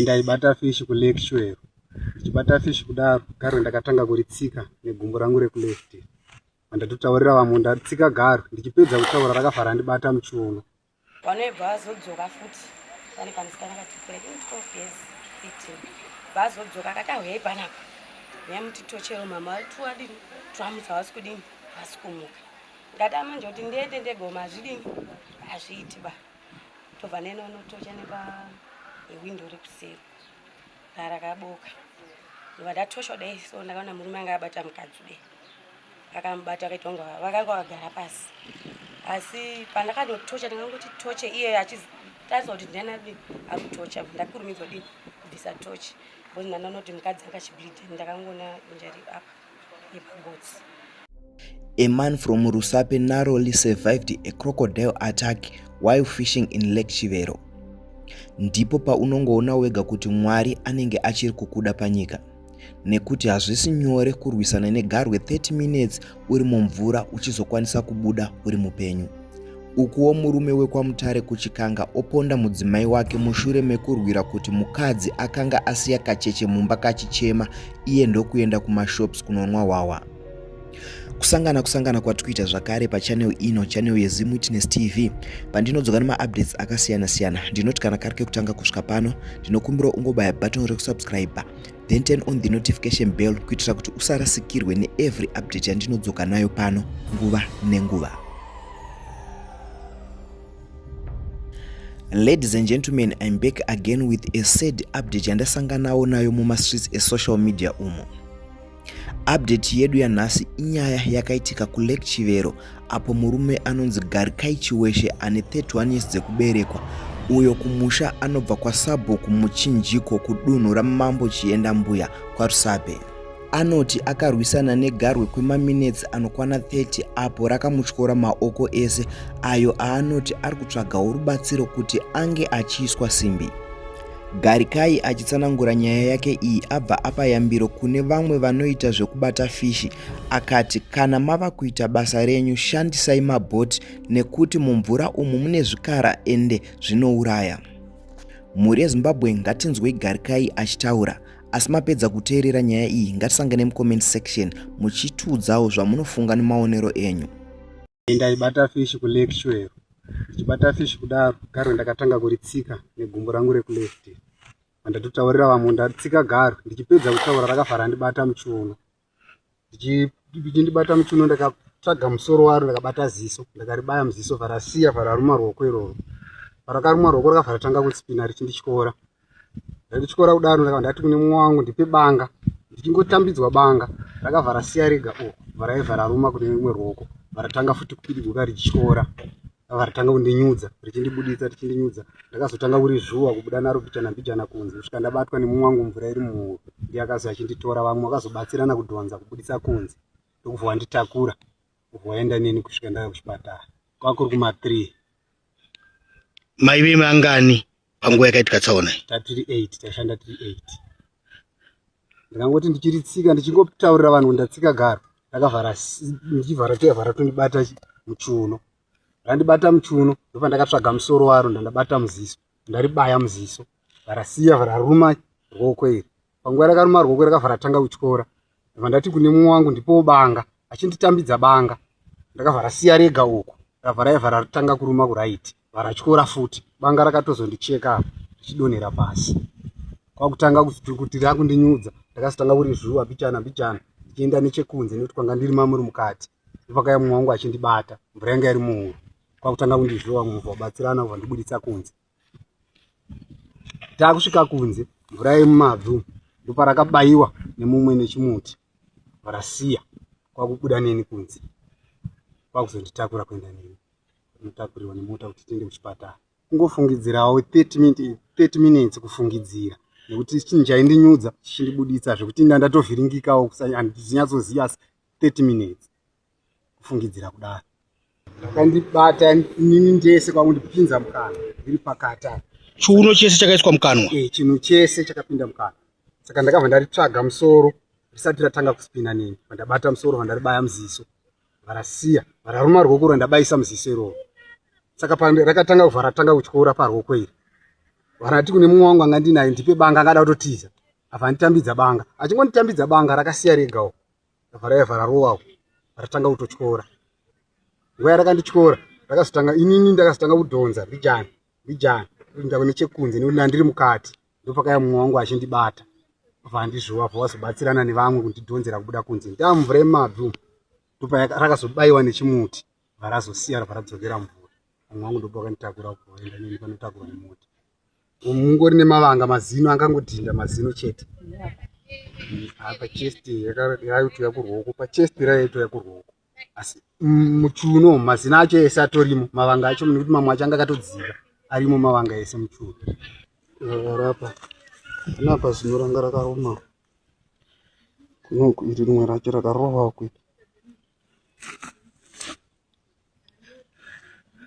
Ndaibata fish kuLake Shwero. Ndichibata fish kudaro, garwe ndakatanga kuritsika negumbo rangu rekuleft. Pandatotaurira vamwe ndatsika garwe, ndichipedza kutaura rakabva randibata muchiuno. Vanobva vazodzoka futi pane kamusikana katikura I think 12 years 15 vazodzoka akati ahuyai panapa nyaya muti tochero mama tuadini twamutsa havasi kudini havasi kumuka. Ndati amanje kuti ndiende ndegoma hazvidini hazviiti ba. Tobva nenonotocha nepa window rekuseri rarakaboka ndobva ndatoshwa dai so ndakaona murume anga abata mukadzi dai akamubata akaita kunga vakanga vakagara pasi asi pandakanotocha ndakangoti toche iye achitarisa kuti ndiani adini akutocha ndakurumidzwa dini kubvisa tochi because ndandanoti mukadzi anga achibleed ndakangoona injari apa yepagotsi. A man from Rusape narrowly survived a crocodile attack while fishing in Lake Chivero. Ndipo paunongoona wega kuti Mwari anenge achiri kukuda panyika. Nekuti hazvisi nyore kurwisana negarwe 30 minutes uri mumvura uchizokwanisa kubuda uri mupenyu. Ukuwo murume wekwaMutare kuChikanga oponda mudzimai wake mushure mekurwira kuti mukadzi akanga asiya kacheche mumba kachichema iye ndokuenda kumashops kunonwa hwahwa. Kusangana kusangana kwatikuita zvakare pachannel ino, channel yeZim Witness TV, pandinodzoka nemaupdates akasiyana siyana. Ndinoti kana kari kekutanga kusvika pano, ndinokumbira ungobaya button rekusubscribe then turn on the notification bell kuitira kuti usarasikirwe neevery update yandinodzoka nayo pano nguva nenguva. Ladies and gentlemen, I'm back again with a sad update yandasanganawo nayo mumastreets esocial media umo. Update yedu yanhasi inyaya yakaitika kuLake Chivero apo murume anonzi Garikai Chiweshe ane 31 years dzekuberekwa uyo kumusha anobva kwasabhuku Muchinjiko kudunhu raMambo Chiendambuya kwaRusape. Anoti akarwisana negarwe kwemaminetsi anokwana 30 apo rakamutyora maoko ese ayo aanoti ari kutsvagawo rubatsiro kuti ange achiiswa simbi. Garikai achitsanangura nyaya yake iyi abva apa yambiro kune vamwe vanoita zvekubata fishi akati kana mava kuita basa renyu shandisai mabhoti nekuti mumvura umu mune zvikara ende zvinouraya. Mhuri yeZimbabwe ngatinzwei Garikai achitaura. Asi mapedza kuteerera nyaya iyi ngatisangane mucomment section muchitiudzawo zvamunofunga nemaonero enyu. Ndaibata fish kuLake Shwero. Ndichibata fish kudaro garwe ndakatanga kuritsika negumbo rangu rekuleft. Pandatotaurira vamwe ndatsika garwe ndichipedza kutaura rakabva randibata muchiuno. Ndichindibata muchiuno ndakatsvaga musoro waro ndakabata ziso ndakaribaya muziso varasiya vararuma ruoko iroro. Parakaruma ruoko rakabva ratanga kuspina richindityora. Ndaityora kudaro ndakabva ndati kune mumwe wangu ndipe banga ndichingotambidzwa banga rakabva rasiya rega uku oh, bva raruma kune rimwe ruoko bva ratanga futi kupidiguka richityora bva ratanga kundinyudza richindibuditsa richindinyudza ndakazotanga kurizvuwa kubuda naro mbichana mbichana kunze kusvika ndabatwa nemumwe wangu mvura iri muhuro ndiye akazo achinditora vamwe vakazobatsirana kudhonza kubuditsa kunze ndokubva wanditakura kubva waenda neni kusvika ndava kuchipatara kwakuri kuma 3 Maive mangani panguva yakaitika tsaona iyi? Tatiri 8, taishanda tiri 8. Ndakangoti ndichiritsika ndichingotaurira vanhu kuti ndatsika garo, ndakavhara ndichivhara toyavhara tondibata muchiuno. Randibata muchiuno ndopandakatsvaga musoro waro ndandabata muziso, ndaribaya muziso, varasiya vararuma ruoko iri. Panguva rakaruma ruoko rakabva ratanga kutyora. Ndabva ndati kune mumwe wangu ndipowo banga, achinditambidza banga. Ndakabva rasiya rega uku, rabva raibva ratanga kuruma kuraiti, varatyora futi. Banga rakatozondicheka apa richidonhera pasi. Kwakutanga kuti rakundinyudza, ndakazotanga kurizvuva mbichana mbichana ndichienda nechekunze nekuti kwanga ndiri mamuri mukati. Ndopakauya mumwe wangu achindibata, mvura yanga iri muhuro. Kwakutanga kundizvuva mumwe vabatsirana vandibuditsa kunze. Takusvika kunze mvura yemumabvi ndoparakabaiwa nemumwe nechimuti varasiya kwakubuda neni kunze kwakuzonditakura kuenda neni unotakurirwa nemota kuti tiende kuchipatara kungofungidzirawo 30 minutes kufungidzira nekuti chinhu chaindinyudza chichindibuditsa zvekuti nda ndatovhiringikawo handizinyatsoziva asi 30 minutes kufungidzira kudaro Vakandibata inini ndese kwakundipinza mukanwa ndiri pakati apa. Chiuno chese chakaiswa mukanwa? Eh, chinhu chese chakapinda mukanwa. Saka ndakabva ndaritsvaga musoro risati ratanga kuspina neni. Vandabata musoro vandaribaya muziso. Varasiya, vararuma ruoko rwandabaisa muziso iroro. Saka rakatanga kubva ratanga kutyora paruoko iri. Varati kune mumwe wangu anga ndinaye ndipe banga angada kutotiza. Abva anditambidza banga. Achingonditambidza banga rakasiya regawo. Rabva raivha rarovawo. Ratanga kutotyora. Nguva yarakandityora rakazotanga inini ndakazotanga kudhonza mbijana mbijana kuenda kune chekunze nekuti ndandiri mukati. Ndopakaya mumwe wangu achindibata. Abva andizvuva abva wazobatsirana nevamwe kundidhonzera kubuda kunze. Ndamvura yemabvi umu. Ndoparakazobaiwa nechimuti. Varazosiya rabva radzokera mvura. Mumwe wangu ndopakanditakura kuenda neni panotakurwa nemota. Mungori nemavanga mazino angangodhinda mazino chete. Apa chest yaitouya kuruoko, pachest raitouya kuruoko. Asi muchiuno mazino acho ese atorimo, mavanga acho nekuti mamwe acho anga akatodzika arimo mavanga ese muchiuno. Rapa panapa zino ranga rakaruma kunoku iri rimwe racho rakarova uku.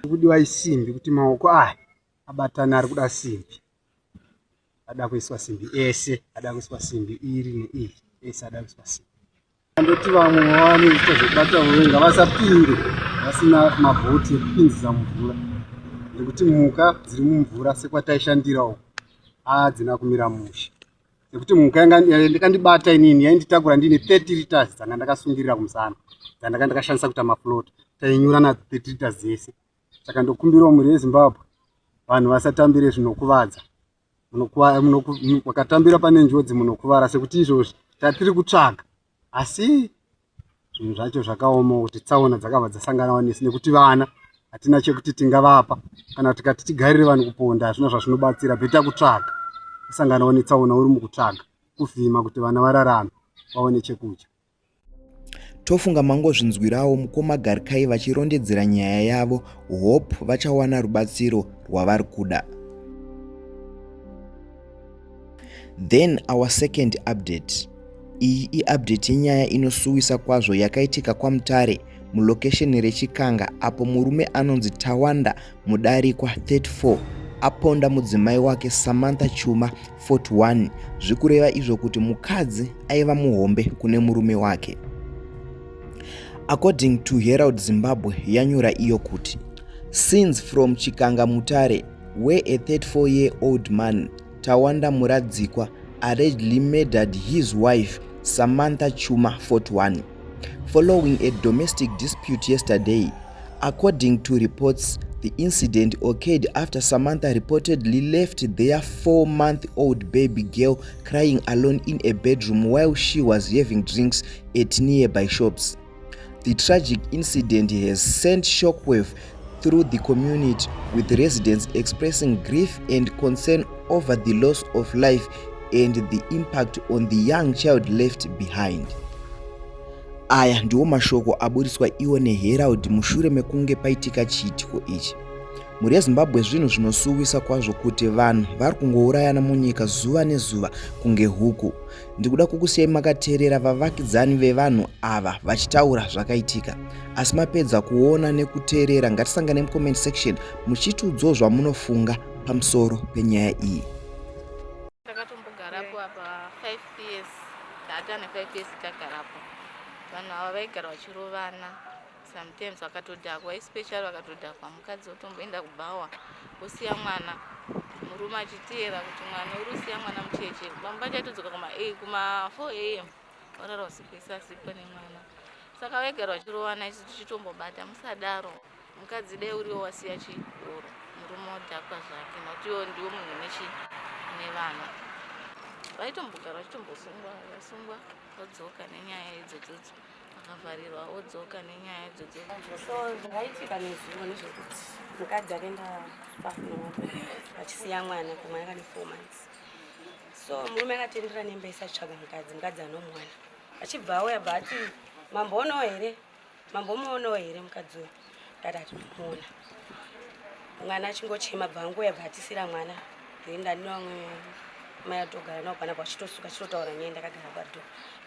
Kudiwa isimbi kuti maoko aya abatana ari kuda simbi ada kuiswa simbi ese ada kuiswa simbi iri neiri ese ada kuiswa simbi andoti vamwe vanoita zvekubata hove ngavasapinde vasina mabhoti ekupinzisa mumvura nekuti mhuka dziri mumvura sekwataishandira uko adzina kumira mushe nekuti mhuka yakandibata inini yainditakura ndiine 30 liters dzanga ndakasungirira kumusana dzandanga ndakashandisa kuita maflota tainyura nadzo 30 liters dzese Saka ndokumbirawo mhuri yeZimbabwe vanhu vasatambire zvinokuvadza. Wakatambira pane njodzi munokuvara sekuti izvozvi tatiri kutsvaga asi zvinhu zvacho zvakaoma kuti tsaona dzakabva dzasanganawo nesu nekuti vana hatina chekuti tingavapa kana tikati tigarire vanhu kuponda hazvina zvazvinobatsira bheta kutsvaga kusanganawo netsaona uri mukutsvaga kuvhima kuti vana vararame vaone chekudya. Tofunga mangozvinzwirawo mukoma Garikai vachirondedzera nyaya yavo hope vachawana rubatsiro rwavari kuda. Then our second update. Iyi iupdate yenyaya inosuwisa kwazvo yakaitika kwaMutare mulokesheni reChikanga apo murume anonzi Tawanda Mudarikwa 34 aponda mudzimai wake Samantha Chuma 41 zvikureva izvo kuti mukadzi aiva muhombe kune murume wake. According to Herald Zimbabwe yanyora iyo kuti Scenes from Chikanga Mutare where a 34-year-old man Tawanda Muradzikwa allegedly murdered his wife Samantha Chuma 41 following a domestic dispute yesterday. According to reports, the incident occurred after Samantha reportedly left their 4-month-old baby girl crying alone in a bedroom while she was having drinks at nearby shops. The tragic incident has sent shockwave through the community, with residents expressing grief and concern over the loss of life and the impact on the young child left behind. Aya ndiwo mashoko aburitswa iwo neHerald mushure mekunge paitika chiitiko ichi. Mhuri yeZimbabwe zvinhu zvinosuwisa kwazvo kuti vanhu vari kungourayana munyika zuva nezuva kunge huku. Ndikuda kukusiyai makateerera vavakidzani vevanhu ava vachitaura zvakaitika. Asi mapedza kuona nekuteerera ngatisangane mucomment section muchitiudzawo zvamunofunga pamusoro penyaya iyi. Ndakatombogarapo apa 5 years tatane 5 years tagarapo. Vanhu ava vaigara vachirovana sometimes vakatodhakwa especially vakatodhakwa mukadzi otomboenda kubhawa osiya mwana murume achiteera kuti mwana uri usiya mwana mucheche vamwe vachaitodzoka kuma kuma 4 am orara usiku ese asipo nemwana saka vaigara vachirovana isu tichitombobata musadaro mukadzi dai uriwo wasiya chikoro murume odhakwa zvake nokuti iwo ndiwo munhu nechi nevana vaitombogara vachitombosungwa vasungwa vodzoka nenyaya idzodzodzo akavharirwa odzoka nenyaya idzodzo so zvakaitika nezuro ndezvekuti mukadzi akaenda achisiya mwana kumwana kane four months so murume akatendera nemba isi achitsvaga mukadzi mukadzi anomwana achibva auya bva ati mamboonawo here mambomuonawo here mukadzi uyu ndati atinomuona mwana achingochema bva anguya bva atisira mwana then ndandine vamwe mai atogara navo panapa achitosuka achitotaura nyaya ndakagara pado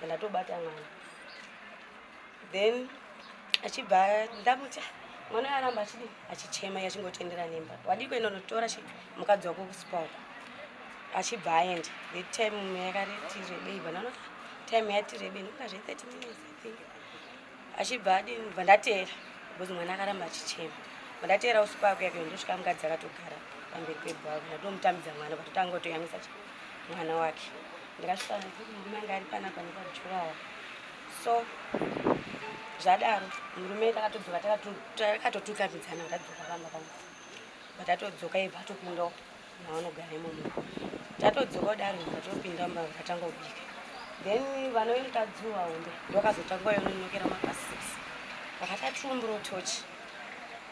ndatobata mwana then achibva ndamuti mwana uyo aramba achidi achichema iye achingotendera nemba wadii kuenda unotora chi mukadzi wako kusipa uko achibva aenda the time yakareti rebei bva time yati rebei ndofunga zve 30 minutes i think achibva adini bva ndateera because mwana akaramba achichema bva ndateera usiku ako yake ndosvika mukadzi akatogara. pamberi pebhawa ndatomutambidza mwana patotanga kutoyamwisa mwana wake. Ndakasvika murume anga ari panapa nepajurawa. So zvadaro murume takatodzoka takatotukamidzana tadzoka pamba pamba patatodzoka ibva atopindawo mavanogara imomo. Tatodzoka kudaro tatopinda mumba tatanga kubika. Then vanove mukadzi wahombe ndokazotanga yononokera mapast 6 vakati atiumbiro tochi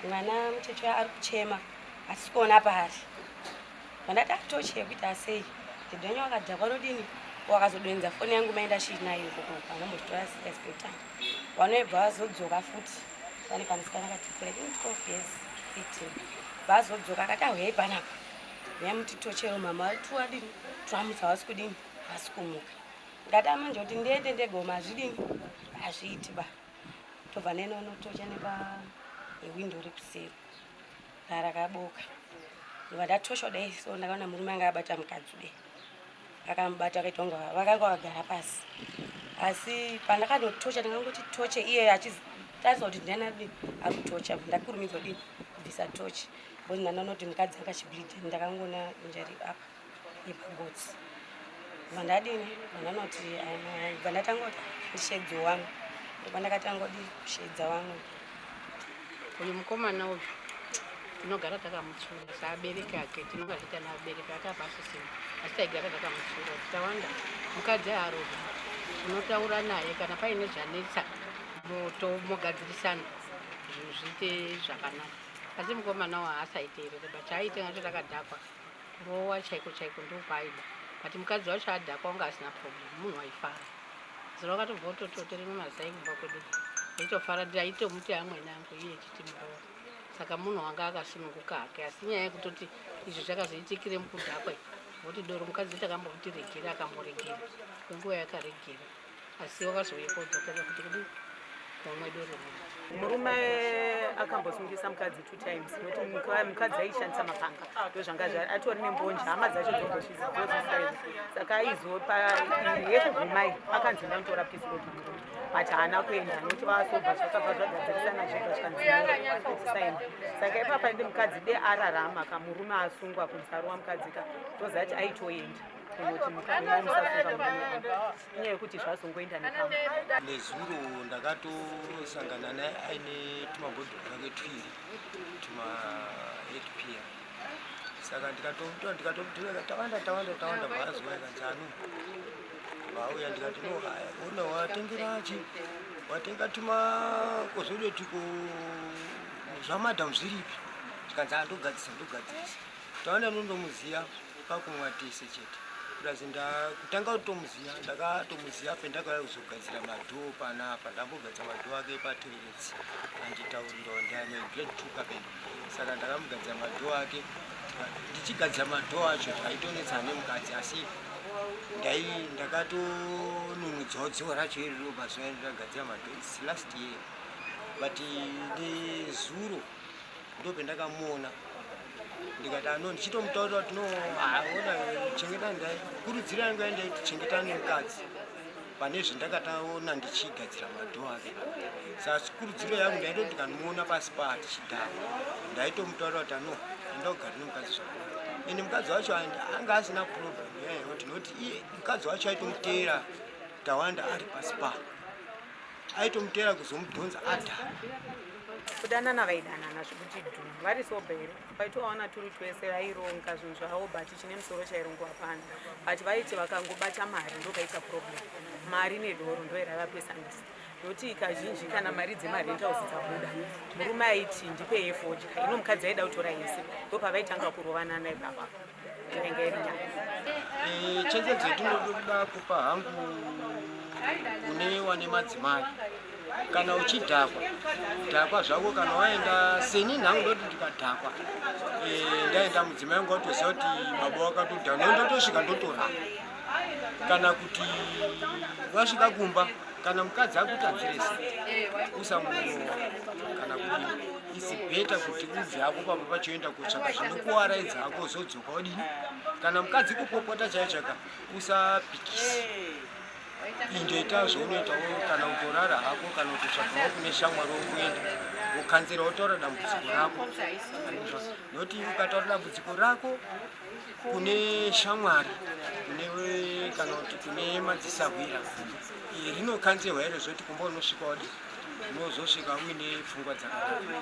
mwana mucheche ari kuchema hatisi kuona paari. Vandati atochi yekuita sei ndidonyo wakadhakwa nodini wakazodonhedza foni yangu maenda chiinayo ikoko vanombotitora serious pekutanga vanoibva vazodzoka futi pane kamusikana katikura in 12 years 15 vazodzoka akati ahuyai panapa huyai mutitochero mama tuadini twamutsa havasi kudini havasi kumuka. Ndati amanje kuti ndiende ndegoma hazvidini hazviiti ba tobva nenonotocha nepa hwindo rekuseri rarakaboka ndobva ndatosha kudai so ndakaona murume anga abata mukadzi kudai akamubata akaita kunge vakanga vagara pasi asi pandakanotocha ndakangoti toche iye achitarisa kuti ndiani adini akutocha ndakurumidza kudini kubvisa tochi because ndandanoti mukadzi anga achibleed ndakangoona injari apa yepagotsi bva ndadini bva ndanoti bva ndatanga kuti ndishedzo wamwe ndobva ndakatanga kudi kushedza vamwe. Uyu mukomana uyu tinogara takamutsura saabereki ake, tinonga zviita naabereki ake apa asisina, asi taigara takamutsura kuti Tawanda mukadzi haarohwi, unotaura naye kana paine zvanetsa mogadzirisana zvinhu zviite zvakanaka. Asi mukomana uyu haasaiteerere but chaaite ngacho takadhakwa kurowa chaiko chaiko ndokwaaida, but mukadzi wacho adhakwa wanga asina problem, munhu waifara. Zuro wakatobva otototere mazai kumba kwedu aitofara, ndaitomuti amwene angu iye echiti muroora, saka munhu wanga akasununguka hake. Asi nyaya yekutoti izvi zvakazoitikire mukudhakwa voti doro mukadzi takambomuti regera akamboregera kwenguva yakaregera, asi wakazouya kodzokera kuti kudii komwe doro. Murume akambosungisa mukadzi 2 times nokuti mukadzi aishandisa mapanga, ndozvanga atori nembonje, hama dzacho dzombozviziva. Saka aizopa yekugumai akanzi ndanotora peace order murume, but haana kuenda nokuti vasobva zvakabva zvagadzirisana zvega zvikanzisaina. Saka ipapa ndi mukadzi de ararama kamurume asungwa kunzi arowa mukadzi ka toziva kuti aitoenda kunoti musasunga murume, inyaya yekuti zvazongoenda nepamwe. Nezuro ndakatosangana naye aine tumabhodhoro twake twiri tuma 8 pm, saka ndikatomutora ndikatomutora tawanda tawanda tawanda bvazuva ikanzi ano vauya, ndikati no ona watengera chi watenga tuma kozodetiko zvamadhamu zviripi, tikanzi andogadzisa ndogadzirisa. Tawanda nondomuziya pakumwa tese chete plus ndakutanga kutomuziya ndakatomuziya pendakauya kuzogadzira madhoo panapa, ndambogadzira madhoo ake patoilets anditaurirawo ndiane grade 2 carpenter, saka ndakamugadzira madhoo ake. Ndichigadzira madhoo acho zvaitonetsa nemukadzi, asi ndakatonunudzawo dziwa racho iriro pazuva ndakagadzira madhoo, its last year. But nezuro ndopendakamuona ndikati ano ndichitomutaurira kuti no ona chengetani, ndai kurudziro yangu yaindaiti chengetani nemukadzi pane zvendakataona ndichigadzira madhoo ake. Saka kurudziro yangu ndaitoti ndikanomuona pasi paa tichidhakwa ndaitomutaurira kuti ano enda kugara nemukadzi zvakanaka, ende mukadzi wacho anga asina problem yayo tinoti iye mukadzi wacho aitomuteera Tawanda ari pasi paa aitomutera kuzomudhonza adhakwa. Kudanana vaidanana zvekuti dhu vari sober here, vaitovaona turi twese vaironga zvinhu zvavo, but chine musoro chairongwa hapana. But vaiti vakangobata mari ndopaita problem, mari nedoro ndoiravapesanisa nokuti kazhinji kana mari dzemarentals dzabuda murume aiti ndipe yefodya, ino mukadzi aida kutora yese, ndopavaitanga kurovanana ipapa, inenge iri nyaya. Chenjedzo yetinoda kupa hangu kune wane madzimai, kana uchidhakwa dhakwa zvako, kana waenda seni nhangu ndoti ndikadhakwa ndaenda mudzimai wangu watoziva kuti baba wakatodhakwa, ndotosvika ndotorara. Kana kuti wasvika kumba kana mukadzi akutadziresa usamurowa kana kudini, its better kuti ubve hako pamba pachoenda kutsvaka zvinokuwaraidza hako uzodzoka udini. Kana mukadzi kupopota chaicho chaka usapikisi, indoita zvaunoitawo, kana kutorara hako kana kutotsvakawo kune shamwari wokuenda. Ukanzira wotaura dambudziko rako, nokuti ukataura dambudziko rako kune shamwari, kune kana kuti kune madzisahwira, rinokanzirwa iro, zvoti kumba unosvika wadi, unozosvika uine pfungwa dzakanaka.